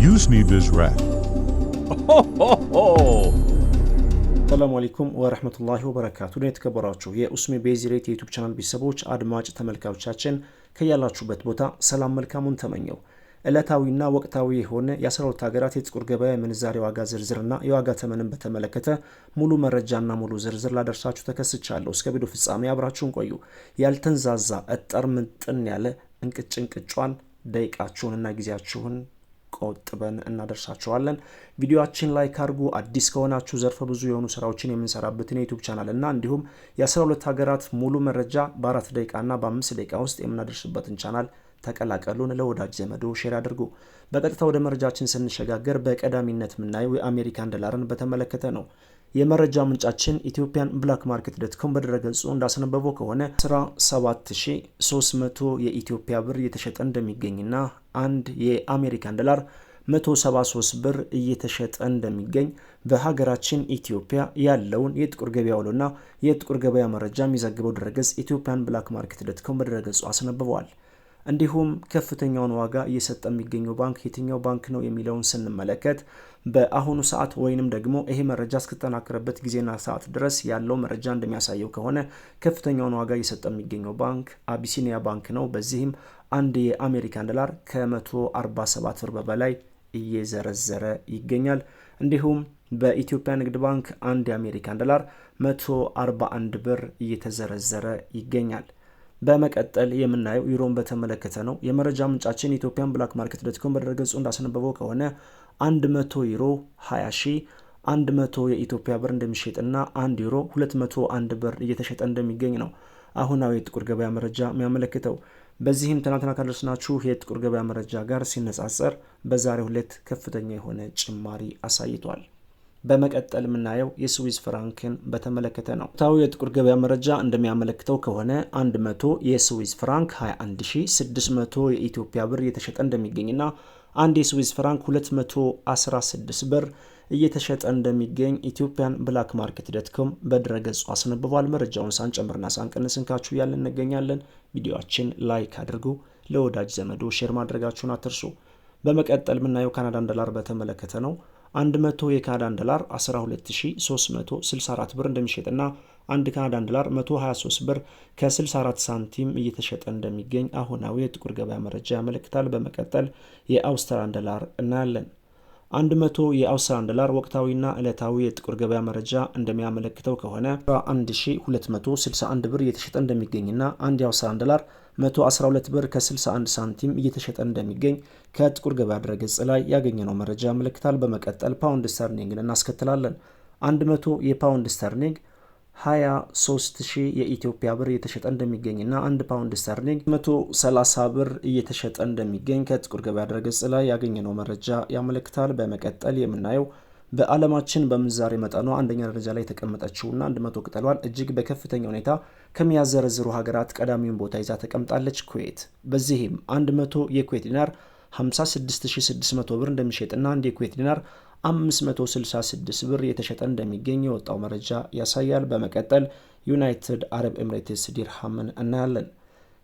Use me Bizrat. Ho ho ho! ሰላሙ አለይኩም ወረህመቱላሂ ወበረካቱ። የተከበራችሁ የኡስሚ ቤዝሬት የ YouTube channel ቤተሰቦች፣ አድማጭ ተመልካቾቻችን፣ ከያላችሁበት ቦታ ሰላም መልካሙን ተመኘሁ። ዕለታዊና ወቅታዊ የሆነ የ12 ሀገራት የጥቁር ገበያ የምንዛሬ ዋጋ ዝርዝርና የዋጋ ተመንን በተመለከተ ሙሉ መረጃና ሙሉ ዝርዝር ላደርሳችሁ ተከስቻለሁ። እስከ ቪዲዮ ፍጻሜ አብራችሁን ቆዩ። ያልተንዛዛ፣ እጠር ምጥን ያለ፣ እንቅጭ እንቅጯን ደቂቃችሁንና ጊዜያችሁን ቆጥበን እናደርሳችኋለን። ቪዲዮአችን like አድርጉ። አዲስ ከሆናችሁ ዘርፈ ብዙ የሆኑ ስራዎችን የምንሰራበትን የ YouTube channel እና እንዲሁም የ12 ሀገራት ሙሉ መረጃ በ4 ደቂቃና በ5 ደቂቃ ውስጥ የምናደርስበትን ቻናል ተቀላቀሉን። ለወዳጅ ዘመዶ share አድርጉ። በቀጥታ ወደ መረጃችን ስንሸጋገር በቀዳሚነት የምናየው የአሜሪካን ዶላርን በተመለከተ ነው። የመረጃ ምንጫችን Ethiopian Black Market dot com በድረገጹ እንዳስነበበው ከሆነ 17,300 የኢትዮጵያ ብር እየተሸጠ እንደሚገኝና አንድ የአሜሪካን ዶላር 173 ብር እየተሸጠ እንደሚገኝ በሀገራችን ኢትዮጵያ ያለውን የጥቁር ገበያ ውሎና የጥቁር ገበያ መረጃ የሚዘግበው ድረገጽ Ethiopian Black Market dot com በድረገጹ አስነብበዋል። እንዲሁም ከፍተኛውን ዋጋ እየሰጠ የሚገኘው ባንክ የትኛው ባንክ ነው የሚለውን ስንመለከት፣ በአሁኑ ሰዓት ወይንም ደግሞ ይሄ መረጃ እስከተጠናከረበት ጊዜና ሰዓት ድረስ ያለው መረጃ እንደሚያሳየው ከሆነ ከፍተኛውን ዋጋ እየሰጠ የሚገኘው ባንክ አቢሲኒያ ባንክ ነው። በዚህም አንድ የአሜሪካን ዶላር ከ147 ብር በላይ እየዘረዘረ ይገኛል። እንዲሁም በኢትዮጵያ ንግድ ባንክ አንድ የአሜሪካን ዶላር 141 ብር እየተዘረዘረ ይገኛል። በመቀጠል የምናየው ዩሮን በተመለከተ ነው። የመረጃ ምንጫችን Ethiopian Black Market dot com በድረገጹ እንዳስነበበው ከሆነ 100 ዩሮ 20 ሺ 100 የኢትዮጵያ ብር እንደሚሸጥና 1 ዩሮ 201 ብር እየተሸጠ እንደሚገኝ ነው አሁናዊ የጥቁር ገበያ መረጃ የሚያመለክተው። በዚህም ትናንትና ካደረስናችሁ የጥቁር ገበያ መረጃ ጋር ሲነጻጸር በዛሬው ዕለት ከፍተኛ የሆነ ጭማሪ አሳይቷል። በመቀጠል የምናየው የስዊዝ ፍራንክን በተመለከተ ነው። ወቅታዊ የጥቁር ገበያ መረጃ እንደሚያመለክተው ከሆነ 100 የስዊዝ ፍራንክ 21600 የኢትዮጵያ ብር እየተሸጠ እንደሚገኝና አንድ የስዊዝ ፍራንክ 216 ብር እየተሸጠ እንደሚገኝ Ethiopian Black Market dot com በድረገጹ አስነብቧል። መረጃውን ሳንጨምርና ሳንቀንስ እንካችሁ እያልን እንገኛለን። ቪዲዮአችን like አድርጉ፣ ለወዳጅ ዘመዶ share ማድረጋችሁን አትርሱ። በመቀጠል የምናየው ካናዳን ዶላር በተመለከተ ነው። 100 የካናዳን ዶላር 12364 ብር እንደሚሸጥና አንድ ካናዳን ዶላር 123 ብር ከ64 ሳንቲም እየተሸጠ እንደሚገኝ አሁናዊ የጥቁር ገበያ መረጃ ያመለክታል። በመቀጠል የአውስትራሊያን ዶላር እናያለን። 100 የአውስትራሊያን ዶላር ወቅታዊና ዕለታዊ የጥቁር ገበያ መረጃ እንደሚያመለክተው ከሆነ 1261 ብር እየተሸጠ እንደሚገኝና አንድ የአውስትራሊያን ዶላር 112 ብር ከ61 ሳንቲም እየተሸጠ እንደሚገኝ ከጥቁር ገበያ ድረገጽ ላይ ያገኘነው መረጃ ያመለክታል። በመቀጠል ፓውንድ ስተርሊንግን እናስከትላለን። 100 የፓውንድ ስተርሊንግ 23,000 የኢትዮጵያ ብር እየተሸጠ እንደሚገኝና አንድ ፓውንድ ስተርሊንግ 130 ብር እየተሸጠ እንደሚገኝ ከጥቁር ገበያ ድረገጽ ላይ ያገኘነው መረጃ ያመለክታል። በመቀጠል የምናየው በዓለማችን በምንዛሬ መጠኗ አንደኛ ደረጃ ላይ የተቀመጠችውና 100 ቅጠሏን እጅግ በከፍተኛ ሁኔታ ከሚያዘረዝሩ ሀገራት ቀዳሚውን ቦታ ይዛ ተቀምጣለች፣ ኩዌት። በዚህም 100 የኩዌት ዲናር 56600 ብር እንደሚሸጥና አንድ የኩዌት ዲናር 566 ብር እየተሸጠ እንደሚገኝ የወጣው መረጃ ያሳያል። በመቀጠል ዩናይትድ አረብ ኤምሬትስ ዲርሃምን እናያለን።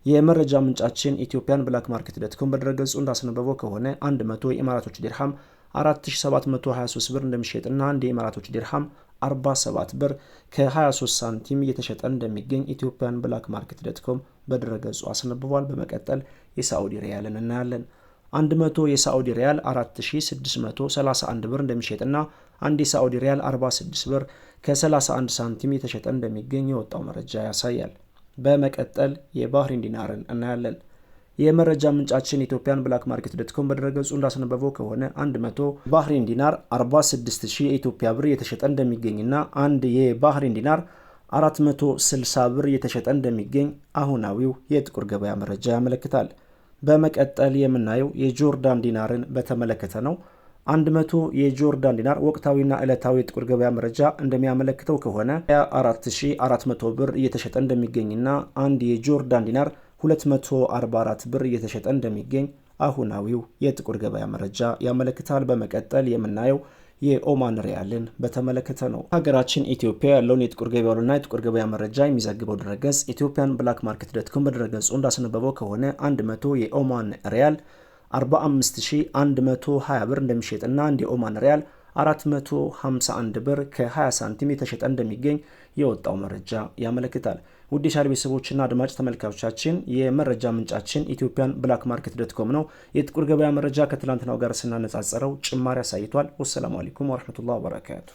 የመረጃ ምንጫችን Ethiopian Black Market dot com በድረገጹ እንዳስነበበው ከሆነ 100 የኢማራቶች ዲርሃም 4723 ብር እንደሚሸጥና አንድ የኢማራቶች ዲርሃም 47 ብር ከ23 ሳንቲም እየተሸጠ እንደሚገኝ Ethiopian Black Market dot com በድረገጹ አስነብቧል። በመቀጠል የሳዑዲ ሪያልን እናያለን። 100 የሳዑዲ ሪያል 4631 ብር እንደሚሸጥና አንድ የሳዑዲ ሪያል 46 ብር ከ31 ሳንቲም እየተሸጠ እንደሚገኝ የወጣው መረጃ ያሳያል። በመቀጠል የባህሪን ዲናርን እናያለን። የመረጃ ምንጫችን Ethiopian Black Market dot com በድረገጹ እንዳስነበበው ከሆነ 100 ባህሪን ዲናር 46,000 የኢትዮጵያ ብር እየተሸጠ እንደሚገኝና አንድ የባህሪን ዲናር 460 ብር እየተሸጠ እንደሚገኝ አሁናዊው የጥቁር ገበያ መረጃ ያመለክታል። በመቀጠል የምናየው የጆርዳን ዲናርን በተመለከተ ነው። 100 የጆርዳን ዲናር ወቅታዊና ዕለታዊ የጥቁር ገበያ መረጃ እንደሚያመለክተው ከሆነ 4400 ብር እየተሸጠ እንደሚገኝና አንድ የጆርዳን ዲናር 244 ብር እየተሸጠ እንደሚገኝ አሁናዊው የጥቁር ገበያ መረጃ ያመለክታል። በመቀጠል የምናየው የኦማን ሪያልን በተመለከተ ነው። ሀገራችን ኢትዮጵያ ያለውን የጥቁር ገበያውንና የጥቁር ገበያ መረጃ የሚዘግበው ድረገጽ Ethiopian Black Market dot com በድረገጹ እንዳስነበበው ከሆነ 100 የኦማን ሪያል 45120 ብር እንደሚሸጥና አንድ የኦማን ሪያል 451 ብር ከ20 ሳንቲም የተሸጠ እንደሚገኝ የወጣው መረጃ ያመለክታል። ውድ የቻናል ቤተሰቦችና አድማጭ ተመልካቾቻችን፣ የመረጃ ምንጫችን ethiopianblackmarket.com ነው። የጥቁር ገበያ መረጃ ከትላንትናው ጋር ስናነጻጸረው ጭማሪ አሳይቷል። والسلام عليكم ورحمة الله وبركاته።